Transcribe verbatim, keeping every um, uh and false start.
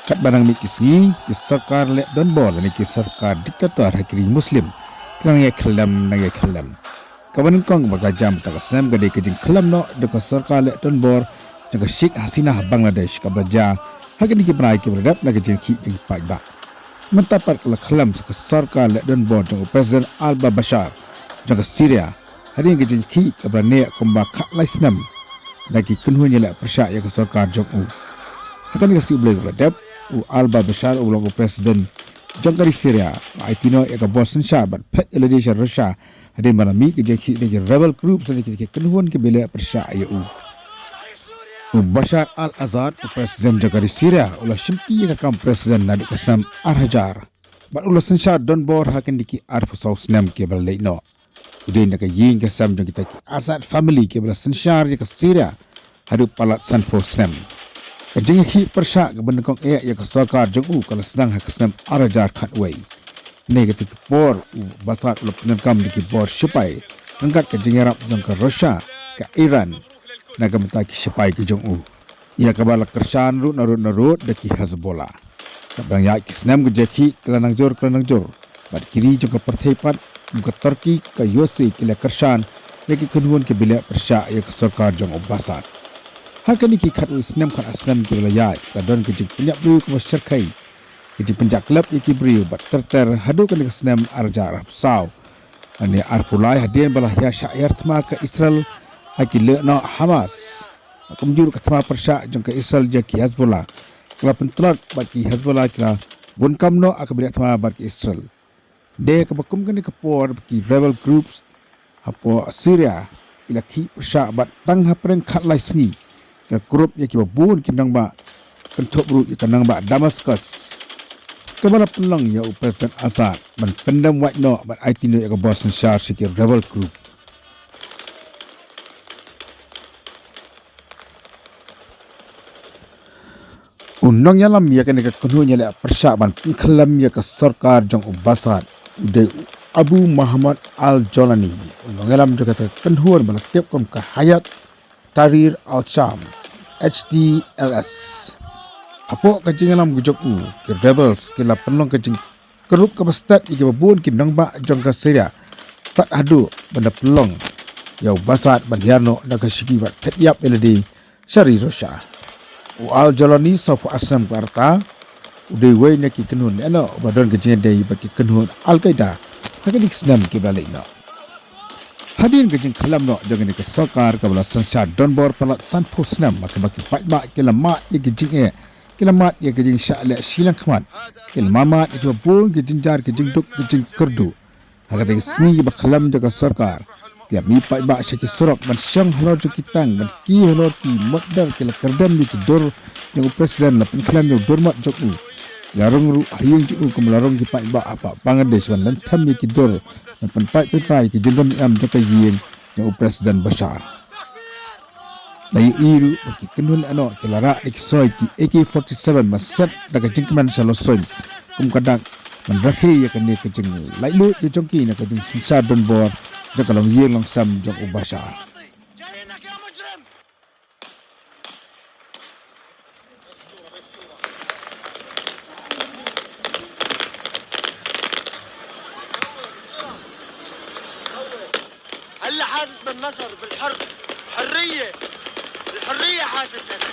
Katba nang mih ki sngi, ki sorkar leh donbor lane ki sorkar diktator ha ki ri Muslim ki la nang ïa khyllem, nang ïa khyllem. Kaba nyngkong ba ka la jia mynta ka snem ka dei ka jingkhyllem noh jong ka sorkar leh donbor jong ka Sheikh Hasina ha Bangladesh, kaba la jia ha kine ki bnai kiba la dep na ka jingkhih jong ki paidbah. Mynta pat ka la khyllem sa ka sorkar leh donbor jong u President Alba Bashar jong ka Syria, hadien ka jingkhih kaba la neh kumba khatlai snem da ki kynhun ïaleh pyrshah ïa ka sorkar jong u. Ha kane ka sngi U Blei kaba la dep, u Alba Bashar uba long u President jong ka ri Syria u la aiti noh ïa ka bor synshar bad phet ïa lade sha Russia hadien ba la mih ka jingkhih na ki rebel groups lane ki kynhun kiba ïaleh pyrshah ïa u. U Bashar al-Assad, u President jong ka ri Syria, u la shimti ïa ka kam President naduh ka snem ar hajar bad u la synshar donbor ha kine ki arphew saw snem kiba la leit noh. U dei na ka ïing ka sem jong kita ki Assad family kiba la synshar ïa ka Syria haduh palat sanphew snem. Ka jingïakhih pyrshah kaba nyngkong eh ïa ka sorkar jong u ka la sdang ha ka snem ar hajar khatwei. Hynne katei ka por u Bashar u la pyndonkam da ki bor shipai ryngkat ka jingïarap jong ka Russia, ka Iran, na ka bynta ki shipai ki jong u, ïa kaba la kyrshan ruh narud narud da ki Hezbollah. Katba nang ïaid ki snem ka jingïakhih ka la nang jur, ka la nang jur bad ki ri jong ka pyrthei pat kum ka Turkey, ka U S A ki la kyrshan ïa ki kynhun kiba ïaleh pyrshah ïa ka sorkar jong u Bashar. Ha kine ki khatwei snem, khatar snem kiba la ïaid, ka la don ka jingpynïap briew kaba shyrkhei, ka jingpynjah klep ïa ki briew bad ter ter haduh kane ka snem ar hajar arphew saw lane arphew lai, hadien ba la ïa shah ïar thma ka Israel ha ki lehnoh Hamas. Kumjuh ruh ka thma pyrshah jong ka Israel ïa ki Hezbollah ka la pyntlot bad ki Hezbollah ki la bun kam noh ha kaba ïaleh thma bad ki Israel. Dei kaba kum kane ka por ba ki rebel groups hapoh Syria ki la khih pyrshah bad tang hapdeng khatlai sngi ki la kurup ïa kiba bun ki nongbah, kynthup ruh ïa ka nongbah Damascus, kaba la pynlong ïa u President Assad ban pyndem wait noh bad aiti noh ïa ka bor synshar sha ki rebel group. U nongïalam ïa kane ka kynhun ïaleh pyrshah ban pynkhyllem ïa ka sorkar jong u Bashar u dei u Abu Muhammad al-Jolani, u nongïalam jong kata ka kynhun ba la tip kum ka Hayat Tahrir al-Sham, H T L S. Hapoh ka jingïalam ka jong u, ki rebels ki la pynlong ka jing kurup kaba stet ïa kiba bun ki nongbah jong ka Syria, tad haduh ban da pynlong ïa u Bashar ban hiar noh na ka shnong bad phet ïap ïa lade sha ri Russia. U al-Jolani, sawphew ar snem ka rta, u dei uwei na ki kynhun lehnoh uba don ka jingïadei bad ki kynhun Al-Qaeda ha kine ki snem kiba la leit noh. Hadien ka jingkhyllem noh jong kane ka sorkar kaba la synshar donbor palat sanphew snem, ha kaba ki paidbah ki la mad ïa ki jingeh, ki la mad ïa ki jingshah leh shiliang khmat, ki la mad ïa kiba bun ki jingjynjar, ki jingduk, ki jingkyrduh. Ha katei ka sngi ba khyllem jong ka sorkar, ki la mih paidbah sha ki surok ban shong halor jong ki tank, ban kiew halor ki motdar, ki la kyrdem ïa ki dur jong u President, la pynkhlem ïa u dur mot jong u. Ki la rung ruh ha ïing jong u kumba la rung ki paidbah hapoh Bangladesh ban lynthem ïa ki dur ban pynpait pynpait ïa ki jingdon em jong ka ïing jong u President Bashar. La ïohi ruh ba ki kynhun lehnoh ki la rah da ki soi ki A K forty-seven ban set da ka jingkmen sha lawsuiñ kum ka dak ban rakhe ïa kane ka jinglaitluid ka jong ki na ka jingsynshar donbor jong ka longïing longsem jong u Bashar. هلا حاسس بالنصر، بالحر، حرية، الحرية حاسس أنا.